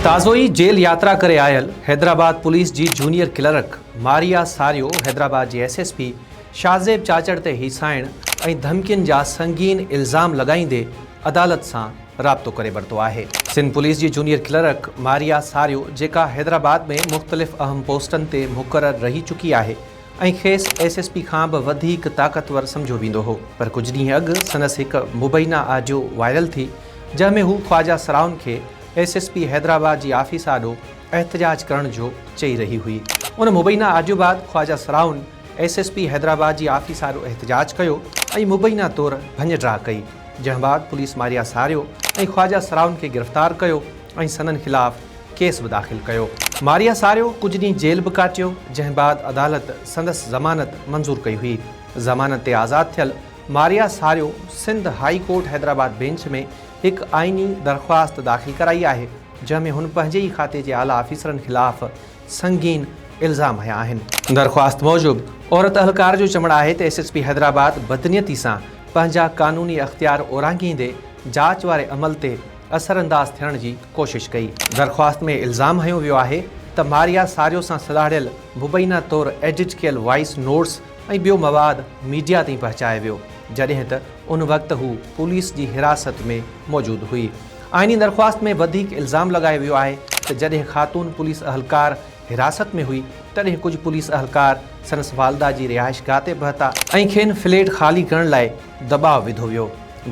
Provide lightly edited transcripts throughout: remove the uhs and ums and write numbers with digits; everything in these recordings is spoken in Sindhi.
تازو ئي جيل ياترا ڪري آيل حيدرآباد پوليس جي جونيئر ڪلرڪ ماريا ساريو حيدرآباد جي S S P Shahzeb Chachar تي هيسائڻ ۽ ڌمڪين جا سنگين الزام لڳائيندي عدالت سان رابطو ڪري ورتو آهي. سنڌ پوليس جي جونيئر ڪلرڪ ماريا ساريو جيڪا حيدرآباد ۾ مختلف اهم پوسٽن تي مقرر رهي چڪي آهي ۽ کيس ايس ايس پي کان به وڌيڪ طاقتور سمجهيو ويندو هو پر ڪجهه ڏينهن اڳ سندس هڪ مبينا آڊيو وائرل ٿي جنهن ۾ هو خواجه سرائن کي ايس ايس پي حيدرآباد جي آفيس آڏو احتجاج ڪرڻ جو چئي رهي هئي. ان مبينا آڊيو بعد خواجه سرائن ايس ايس پي حيدرآباد جي آفيس آڏو احتجاج ڪيو ۽ مبينا طور ڀڃ ڊاهه ڪئي جنهن بعد پوليس ماريا ساريو ۽ خواجه سرائن کي گرفتار ڪيو ۽ سندن خلاف ڪيس به داخل ڪيو. ماريا ساريو ڪجهه ڏينهن جيل به ڪاٽيو، جنهن بعد عدالت سندس ضمانت منظور ڪئي هئي. ضمانت تي آزاد ٿيل Maria Sario Sindh high court Hyderabad bench ۾ هڪ آئيني درخواست داخل ڪرائي آهي، جنهن ۾ هن پنهنجي ئي کاتي جي اعليٰ آفيسرن خلاف سنگين الزام هنيا آهن. درخواست موجب عورت اهلڪار جو چوڻ آهي ته ايس ايس پي حيدرآباد بدنيتي سان پنهنجا قانوني اختيار اورانگهيندي جاچ واري عمل تي اثرانداز ٿيڻ جي ڪوشش ڪئي. درخواست ۾ الزام هنيو ويو آهي ته ماريا ساريو سان سلهاڙيل مبينا طور ايڊٽ ڪيل وائس نوٽس ۽ ٻيو مواد ميڊيا تائين پهچايو ويو، جڏهن ته ان وقت هو پوليس جي حراست ۾ موجود هئي. آئيني درخواست ۾ وڌيڪ الزام لڳايو ويو آهي ته جڏهن خاتون پوليس اهلڪار حراست ۾ هئي تڏهن ڪجهه پوليس اهلڪار سندس والده جي رهائشگاهه تي پهتا ۽ کين فليٽ خالي ڪرڻ لاء دٻاء وڌو ويو.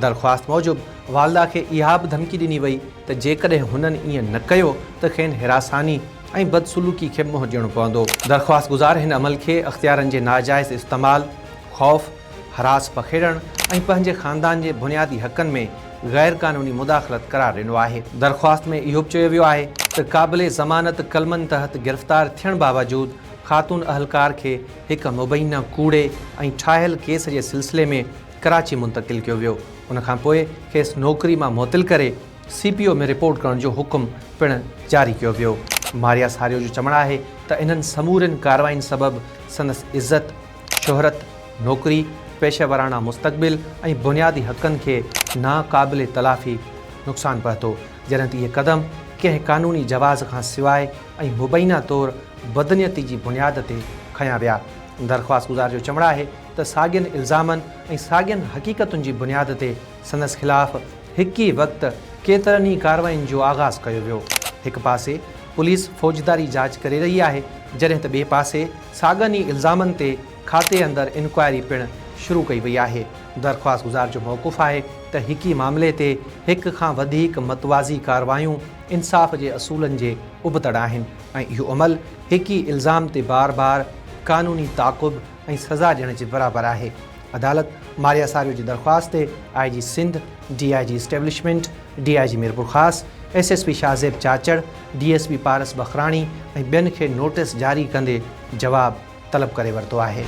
درخواست موجب والده کي اها به ڌمڪي ڏني وئي ته جيڪڏهن هنن ائين نه ڪيو ته کين هراساني ۽ بدسلوڪي کي منهن ڏيڻو پوندو. درخواست گذار هن عمل کي اختيارن جي ناجائز استعمال، خوف، هراس پکيڙڻ ۽ پنهنجي خاندان جي بنيادي حقن ۾ غير قانوني مداخلت قرار ڏنو آهي. درخواست ۾ اهو به چيو ويو آهي ته قابل ضمانت قلمن تحت گرفتار ٿيڻ باوجود خاتون اهلڪار کي هڪ مبينا ڪوڙي ۽ ٺاهيل ڪيس جي سلسلي ۾ ڪراچي منتقل ڪيو ويو، ان کان پوء کيس نوڪري مان معطل ڪري سي پي او ۾ رپورٽ ڪرڻ جو حڪم پڻ جاري ڪيو ويو. ماريا ساريو جو چوڻ آهي ته انهن سمورين ڪارروائين سبب سندس عزت، شهرت، نوڪري، پيشه وراڻا مستقبل ۽ بنيادي حقن کي ناقابل تلافي نقصان پهتو، جڏهن ته اهي قدم ڪنهن قانوني جواز کان سواء ۽ مبينا طور بدنيتي جي بنياد تي کنيا ويا. درخواستگذار جو چوڻ آهي ته ساڳين الزامن ۽ ساڳين حقيقتن جي بنياد تي سندس خلاف هڪ ئي وقت ڪيترن ئي ڪارروائين جو آغاز ڪيو ويو. هڪ پاسي پوليس فوجداري جاچ ڪري رهي آهي جڏهن ته ٻئي پاسي ساڳن ئي الزامن تي کاتي اندر انڪوائري پڻ شروع ڪئي وئي آهي. درخواست گذار جو موقف آهي ته هڪ ئي معاملي تي هڪ کان وڌيڪ متوازي ڪارروايون انصاف جي اصولن جي ابتڙ آهن ۽ اهو عمل هڪ ئي الزام تي بار بار قانوني تعاقب ۽ سزا ڏيڻ جي برابر آهي. عدالت ماريا ساريو جي درخواست تي I G Sindh, D I G establishment, D I G Mirpurkhas, S S P Shahzeb Chachar, D S P Paras Bakhrani ۽ ٻين کي نوٽيس جاري ڪندي جواب طلب ڪري ورتو آهي.